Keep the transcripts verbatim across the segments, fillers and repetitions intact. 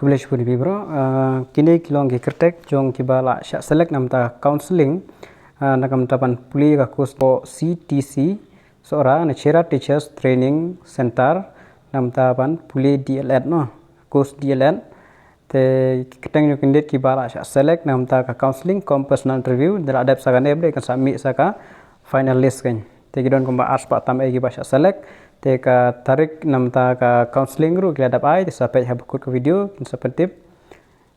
Khublei shibun ïa phi bro. Ah, kine ki long ki kyrteng jong kiba la shah select namta counselling, ah, na ka bynta ban pule ka course CTC, Sohra ne Chera Teachers Training Centre, namta ban pule D L Ed, no, course D L Ed. Te ki kyrteng jong ki candidate kiba la shah select namta ka counselling cum personal interview, da la dep sa kane bad kin sa mih sa ka final list kan. Te ki don kumba arspah tam eh kiba shah select. Te ka tarik namta ka counselling ruh ki la dep ai, te sa peit ha bakut ka video kin sa pyntip.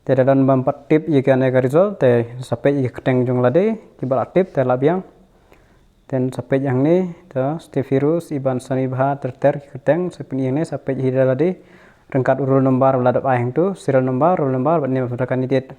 Te da don bym pat tip ïa kane ka result, te sa peit ïa ki kyrteng jong lade kiba la tip, te la biang. Te sa peit hangne, te Steph Hirus, Iban Sani Bha, ter ter ki kyrteng, sa peit hangne, sa peit hi da lade. Ryngkat u roll number ba la dep ai hangto, serial number, roll number bad nem of the candidate.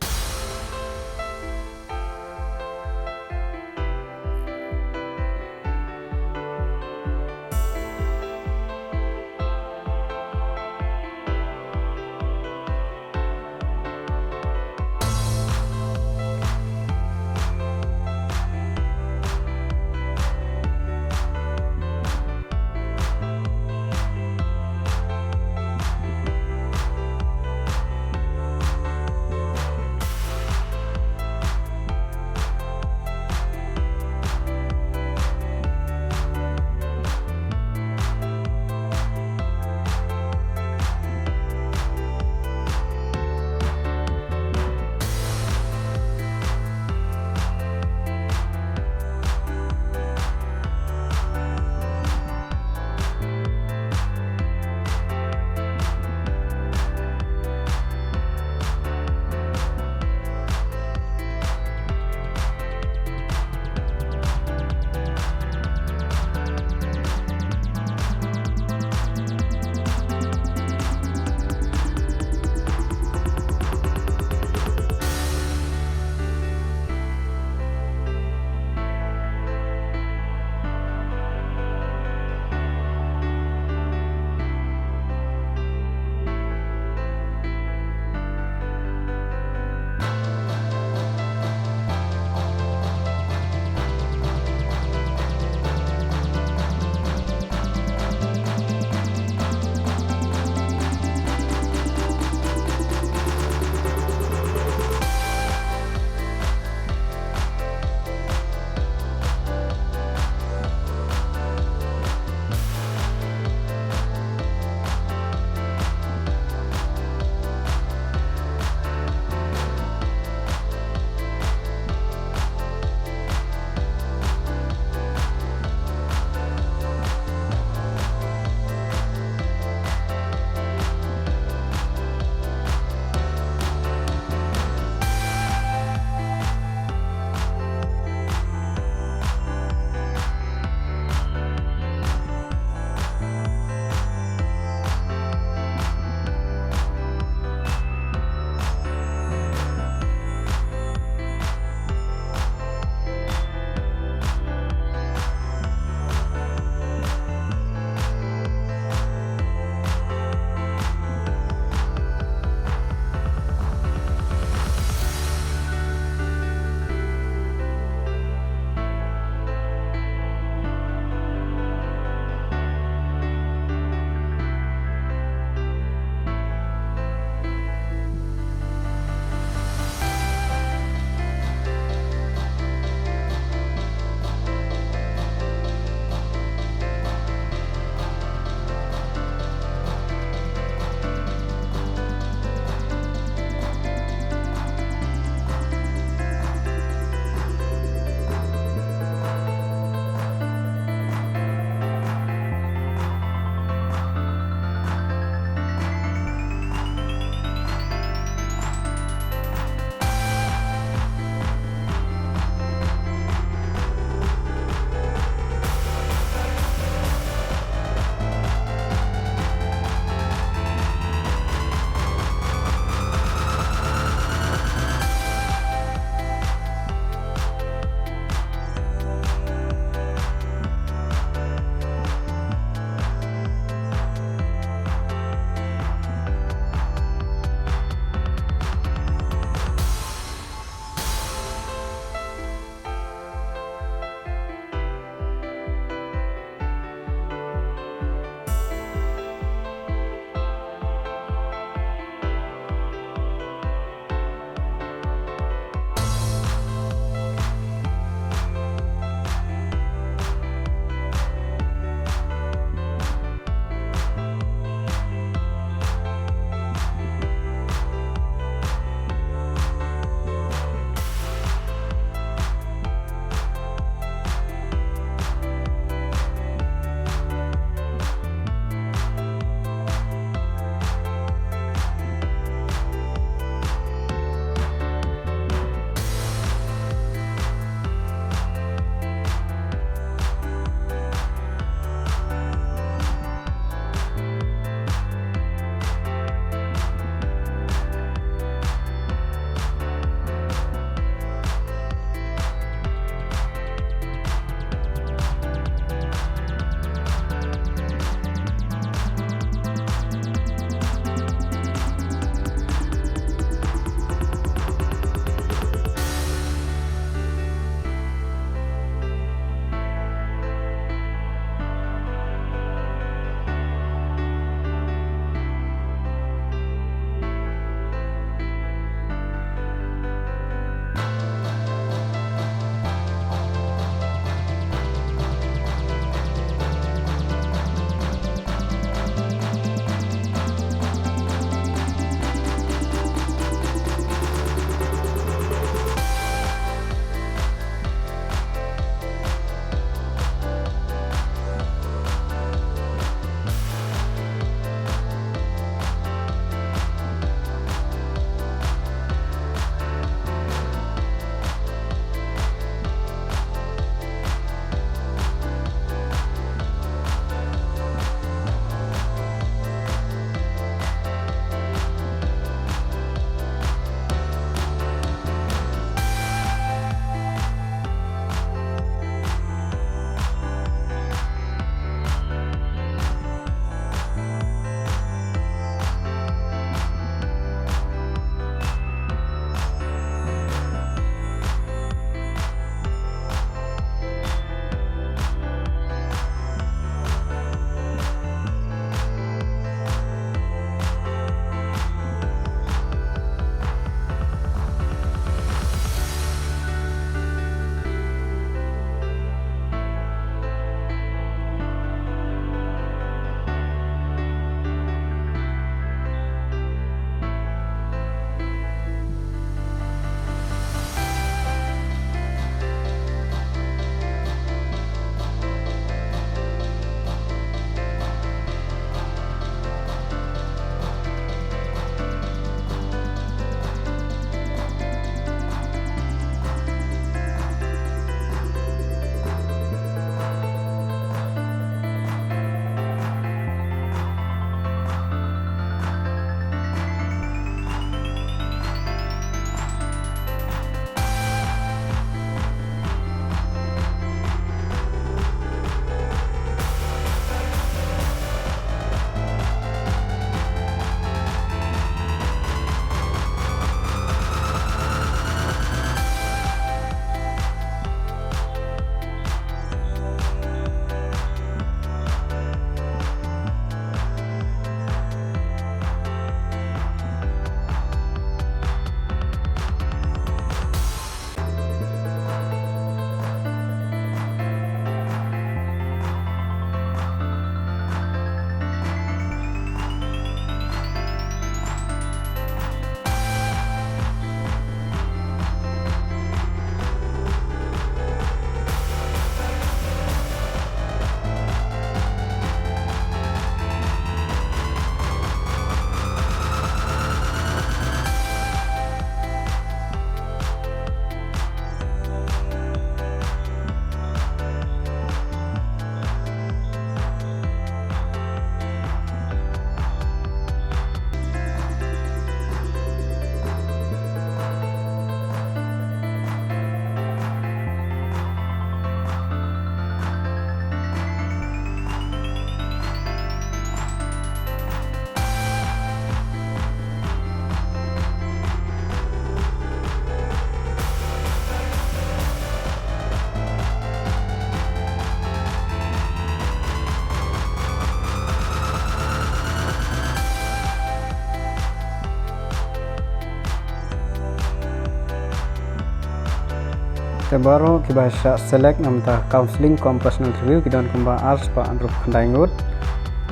Te baroh kiba shah select namta counselling cum personal interview ki don kumba arspah hynriewphew khyndai ngut.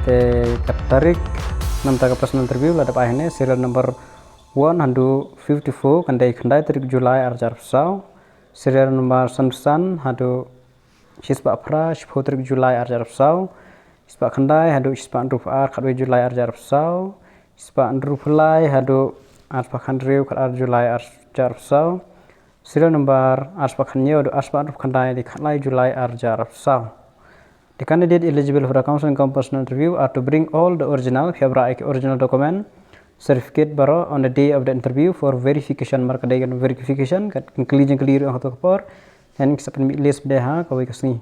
Te ka tarik namta ka personal interview la dep ai hangne, serial number one haduh fifty-four, kan dei khyndai tarik July arhajar arphew saw. Serial number san san haduh shispah phra, shiphew tarik July arhajar arphew saw. Shispah khyndai haduh shispah hynriewphew ar, khatwei July arhajar arphew saw. Shispah hynriewphew lai haduh arspah khathynriew, khatar July arhajar arphew saw. Serial number arspah khathynñiew haduh arspah hynriewphew khyndai, dei khatlai July arhajar arphew saw. The candidate eligible for the counselling cum personal interview are to bring all the original, phi hap rah ïa ki original document, certificate baroh on the day of the interview for verification, namar ka dei ka verification, ka jingkylli jingkylli ruh ha kato ka por, and ki sa pynmih list pat ha kawei ka sngi.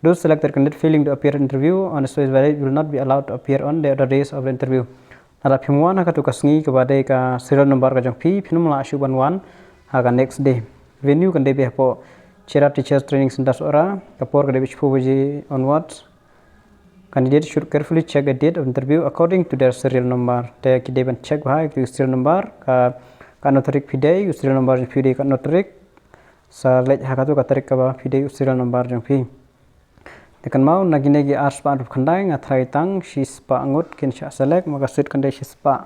Those selected candidate failing to appear interview on the specified date will not be allowed to appear on the other days of the interview. Lada phim wan ha kato ka sngi kaba dei ka serial number ka jong phi, phin ym lah shuh ban wan ha ka next day. Venue kan dei beit hapoh Chera Teachers Training Centre Sohra, ka por ka dei beit shiphew baje onwards. Candidate should carefully check the date of interview according to their serial number. Te ki dei ban check bha ïa ki serial number, ka, katno tarik phi dei, u serial number jong phi u dei katno tarik. Sa leit ha kato ka tarik kaba phi dei, u serial number jong phi. Te kynmaw, na kine ki arspah hynriewphew khyndai nga tharai tang shispah ngut kin shah select, namar ka seat kan dei shispah.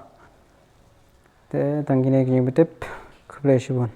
Te tang kine ki jingpyntip. Khublei shibun.